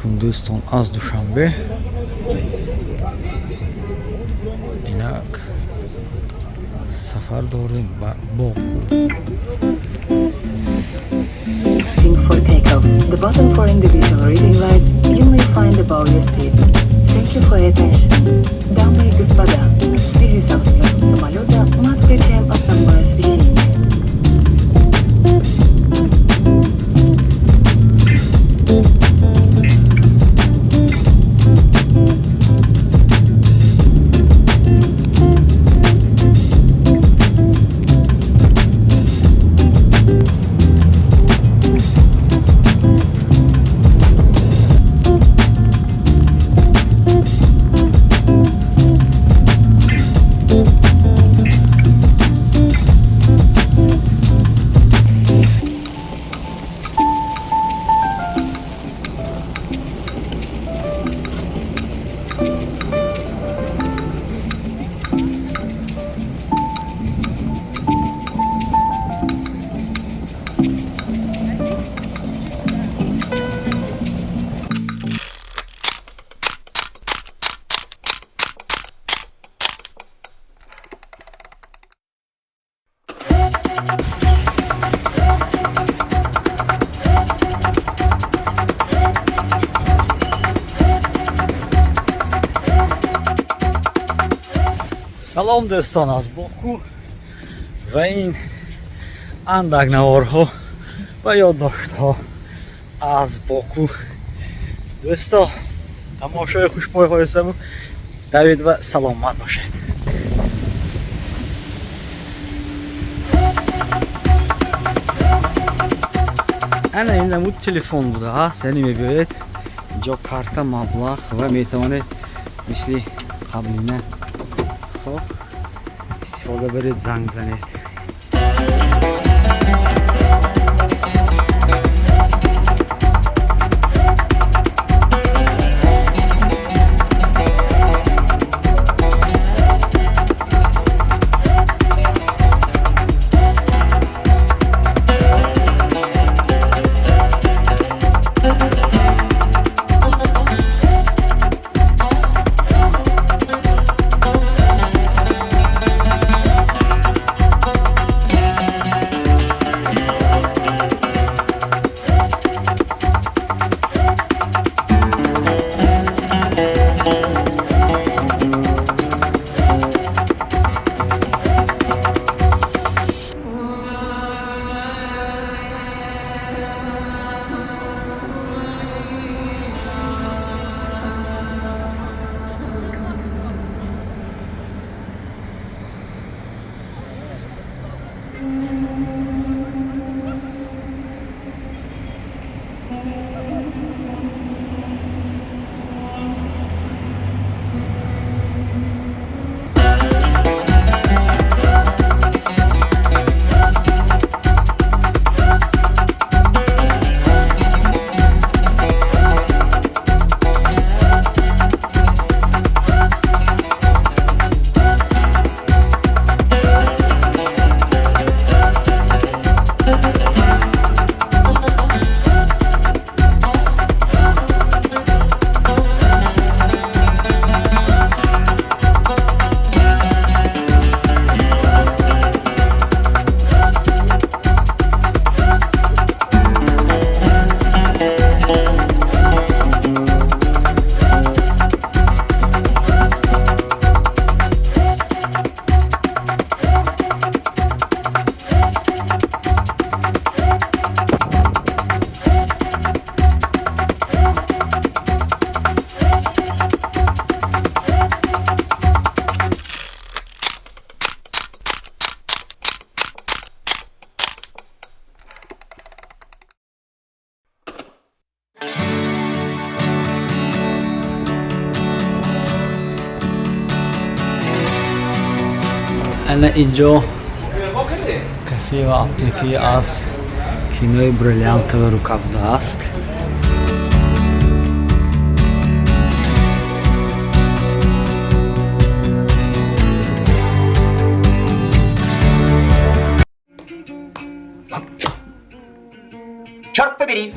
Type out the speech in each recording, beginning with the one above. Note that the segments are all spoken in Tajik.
Алайкум, дӯстон, аз Душанбе. Инак сафар дорем ба Боку. For takeoff. The button for individual reading lights you may find above your seat. Thank you for your attention. Дамы и господа, в связи со взлетом самолета мы отключаем основное освещение. Салом, дӯстон, аз Боку ва ин андак наворҳо ва ёддоштҳо аз Боку. Дӯсто, тамошои хушпойҳои давид ва саломат бошед. Ана ин намуд телефон будааст, яъне мебиёед инҷо, карта, маблағ ва метавонед мисли қаблина, хоб, истифода баред, занг занед. Ана инҷо кафе ва аптеки аз кинои «Бриллиантовая рука» будааст. Черт побери!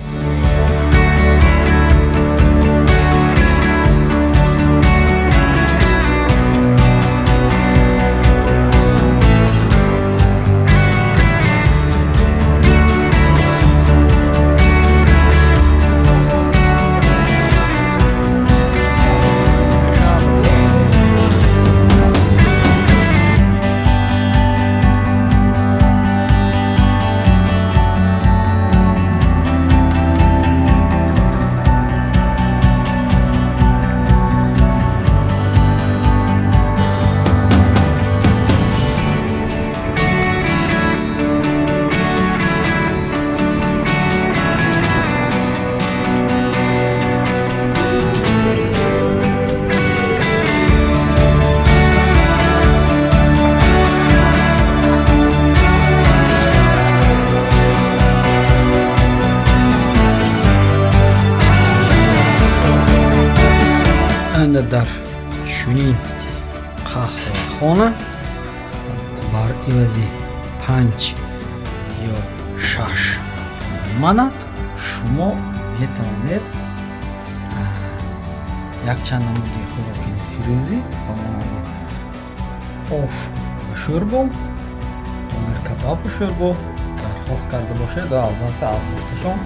Именно дар чунин қаҳвахона бар ивази 5 ё 6 манат шумо метавонед якчанд намуди хӯроки нисфирӯзӣ, ба монанди ош ва шӯрбо, донер кабаб ва шӯрбо дархост карда бошед ва албатта, аз гуфташон,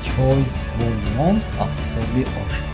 чой бо лимон аз ҳисоби ошхона.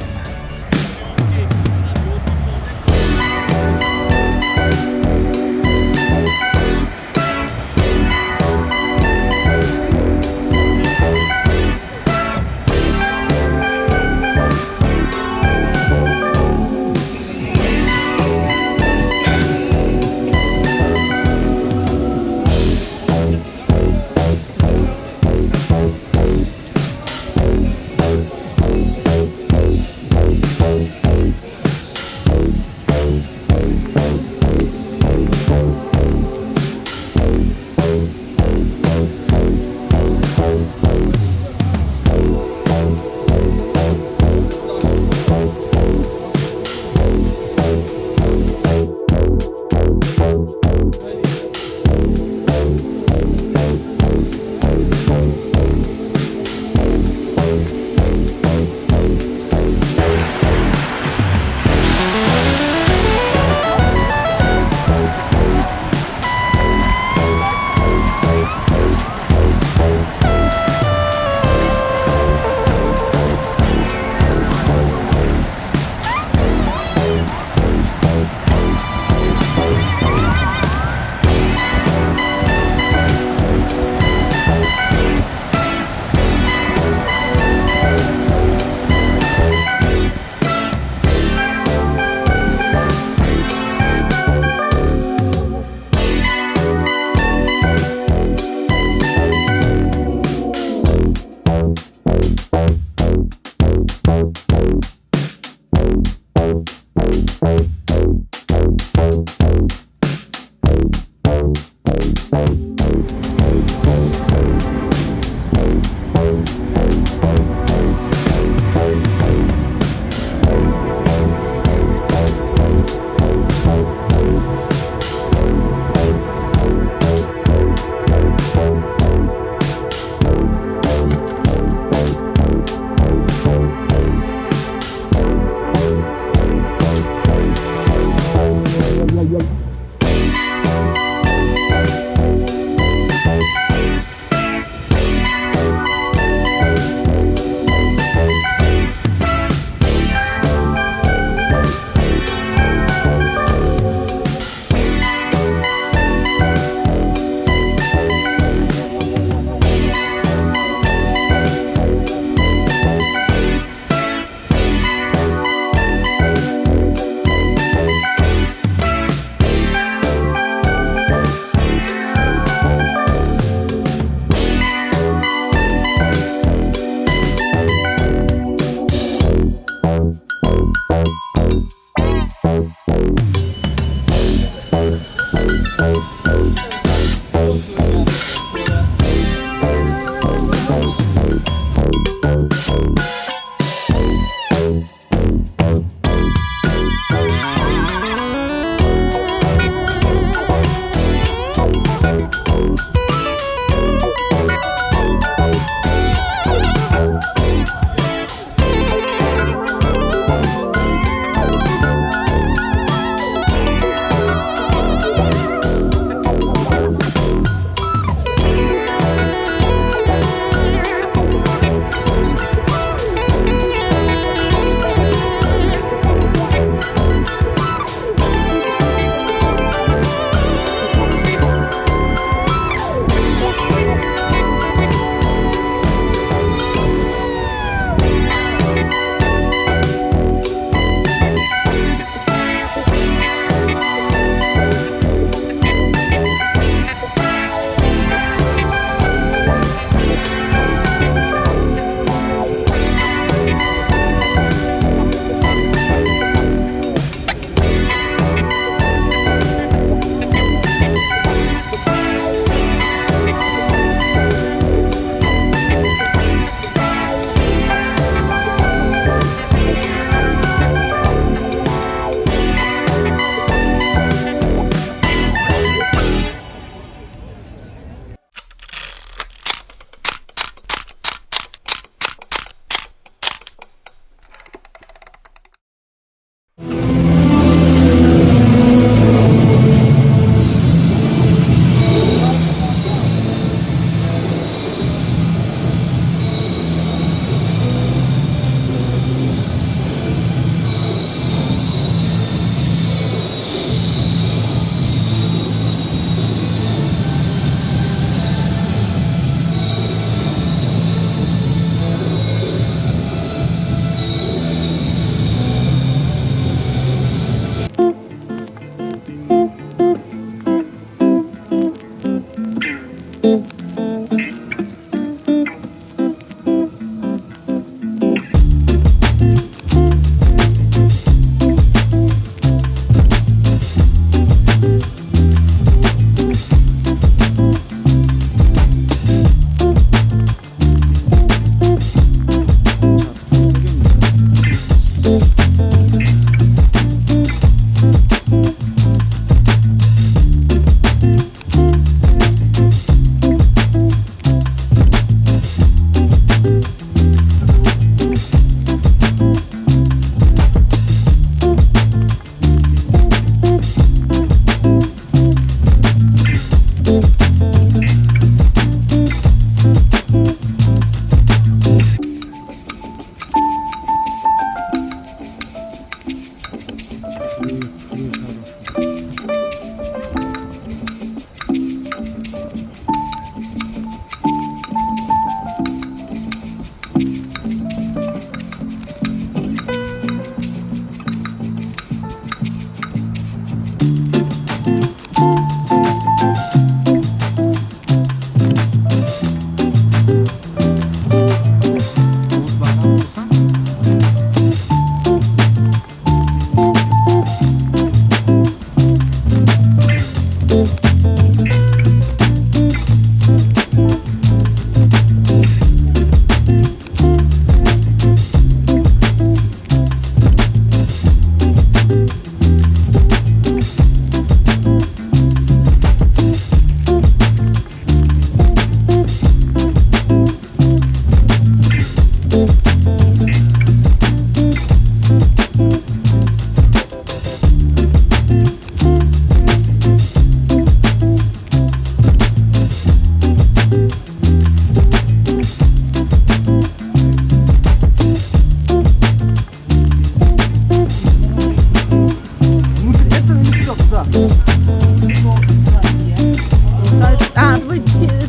А, вы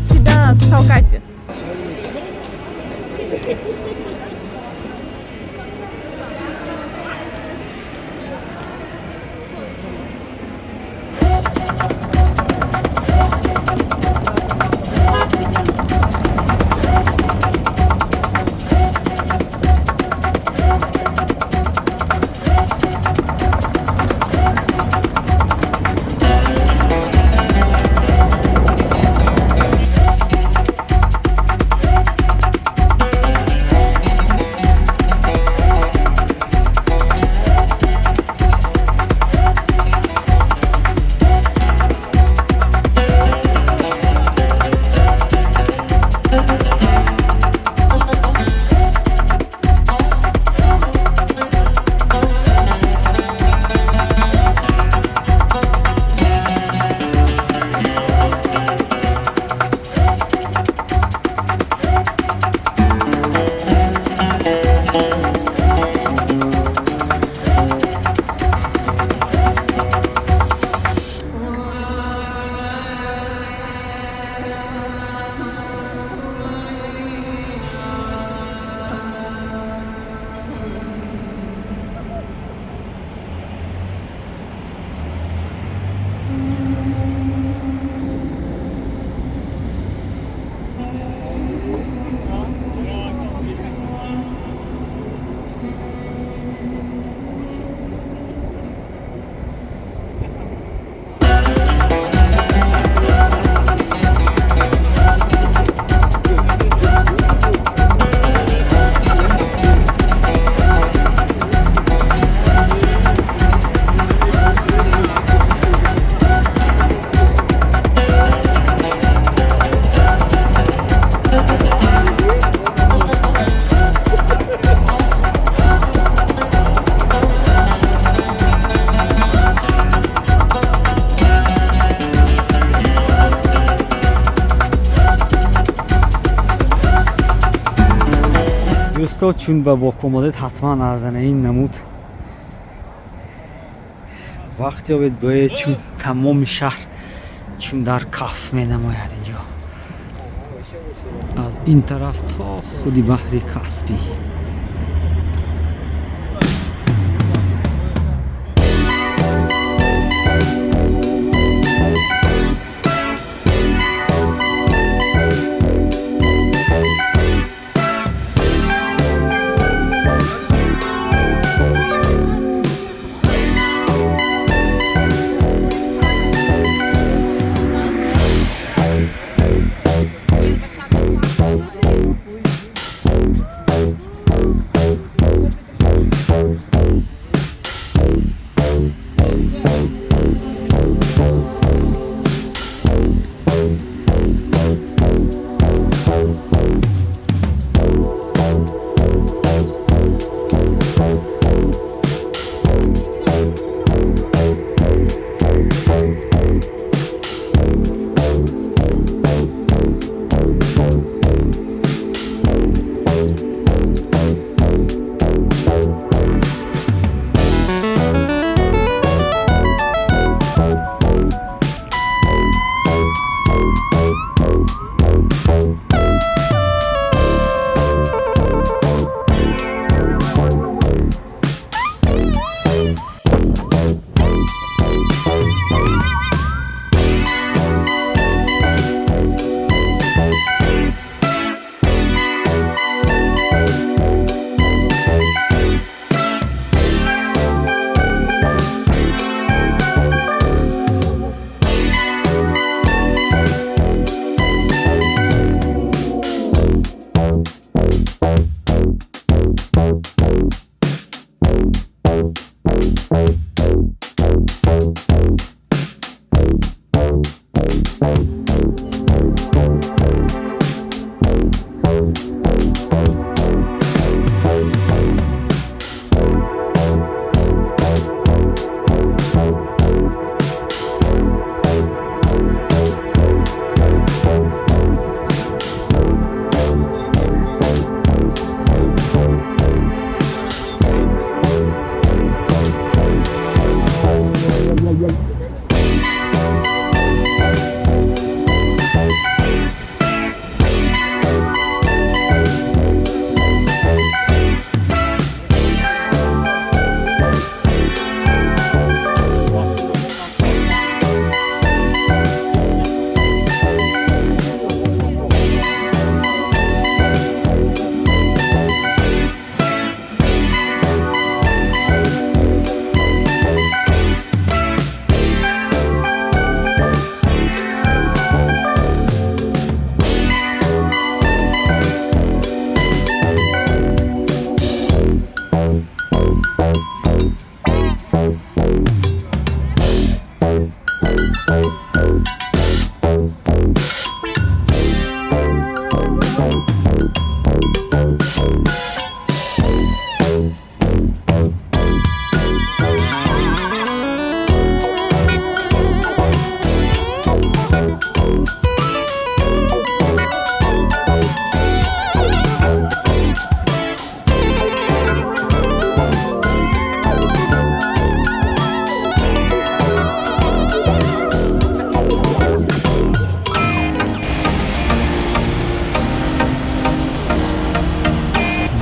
себя толкайте. Дӯсто, чун ба Боку омадед, ҳатман аз ана ин намуд вақт ёбед, бояд, чун тамоми шаҳр чун дар каф менамояд. Инҷо аз ин тараф то худи баҳри Каспӣ.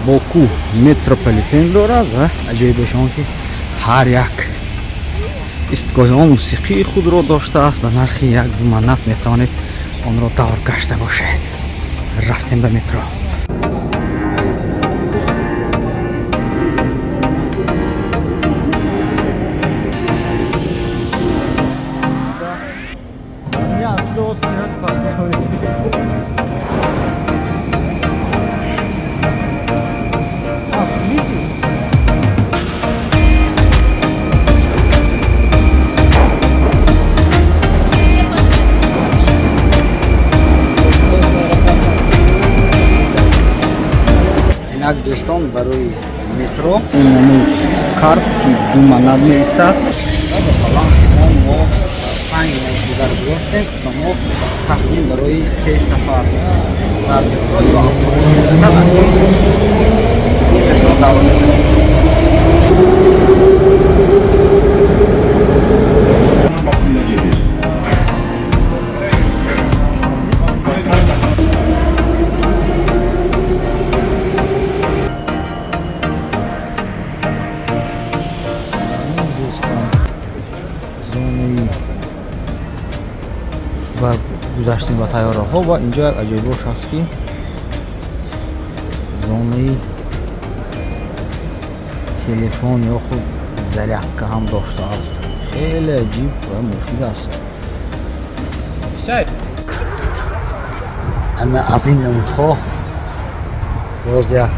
Боку метрополитен дорад ва аҷоибаш он ки ҳар як истгоҳи он мусиқии худро доштааст. Ба нархи 1-2 манат метавонед онро давр гашта бошед. Рафтем ба метро. Инак дӯстон, барои метро ин карт ки 2 манат меистад ва ба баланси он мо 5 манат дигар гузоштем ва мо тахмин барои 3 сафар дар метро ё автобус мерасад. Акнун метро давр мекунем. Ва гузаштем ба тайёраҳо ва инҷо як аҷоибош ҳаст ки зонаи телефон ё худ зарядка ҳам доштааст. Хеле аҷиб ва муфид аст. Ана аз ин намудҳо боз як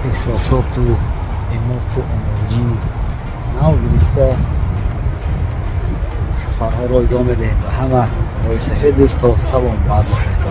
эҳсосоту эмотсию энерҷии нав гирифта сафарҳоро идома медиҳем. Ба ҳама роҳи сафед дӯсто, саломат бошед.